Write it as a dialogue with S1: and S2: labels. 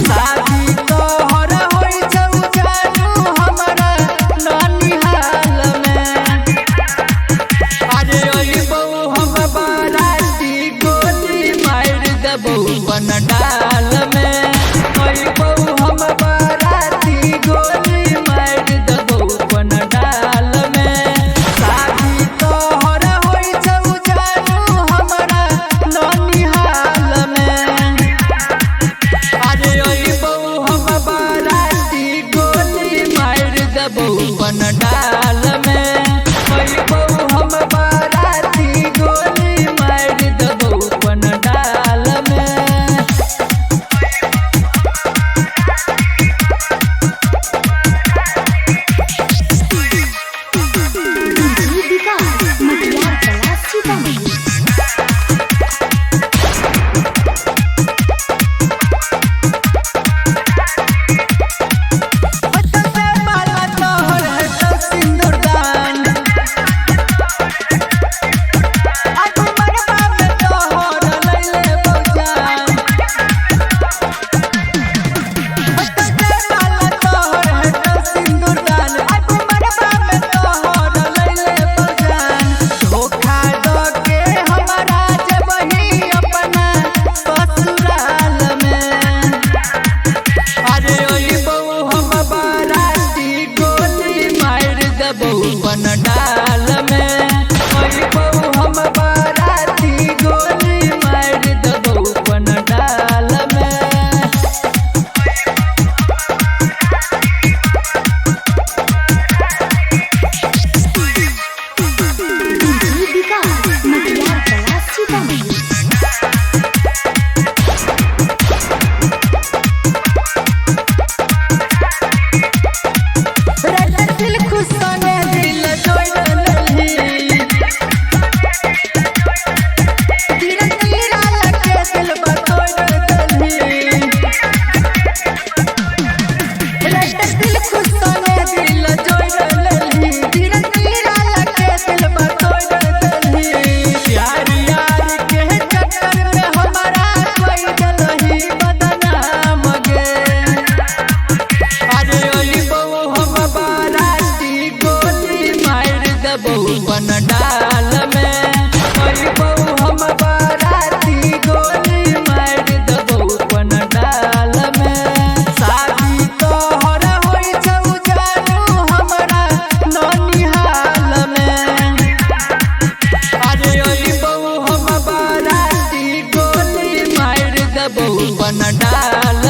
S1: शादी तोहर होई छौ जानू हमरा ननिहाल में। अरे अइबौ हम बाराती गोली मार देबौ पंडाल में। अइबौ हम बाराती गोली मार देबौ पंडाल में। शादी तोहर होई छौ जानू हमरा ननिहाल में। अरे अइबौ हम बाराती गोली मार देबौ पंडाल में। अइबौ हम बाराती गोली मार देबौ पंडाल में।
S2: डीजे विकास मटियार कला सीतामढ़ी।
S1: से माला तोहर हेतौ सिन्दूरदान। आज मरबा में तोहर लैले बौजान। से माला तोहर हेतौ सिन्दूरदान। आज मरबा में तोहर लैले बौजान। धोखा दऽ के हमरा जेबही अपना ससुराल में। अरे अइबौ हम बाराती गोली मार देबौ पंडाल में। अइबौ हम बाराती गोली मार देबौ पंडाल में।
S2: डीजे विकास मटियार कला सीतामढ़ी।
S1: राजा दिल खुश संगे दिल जोड़ लेलही। धीरे धीरे लगे दिल बतोड़ देलही। राजा दिल खुश संगे दिल जोड़ लेलही। धीरे धीरे लगे दिल बतोड़ देलही। प्यार यार के चक्कर में हमारा कोई देलही बदनाम गे। अरे अइबौ हम बाराती गोली मार देबौ पंडाल में। अइबौ हम बाराती गोली मार देबौ पंडाल में। शादी तोहर होई छौ जानू हमरा ननिहाल में। अरे अइबौ हम बाराती गोली मार देबौ पंडाल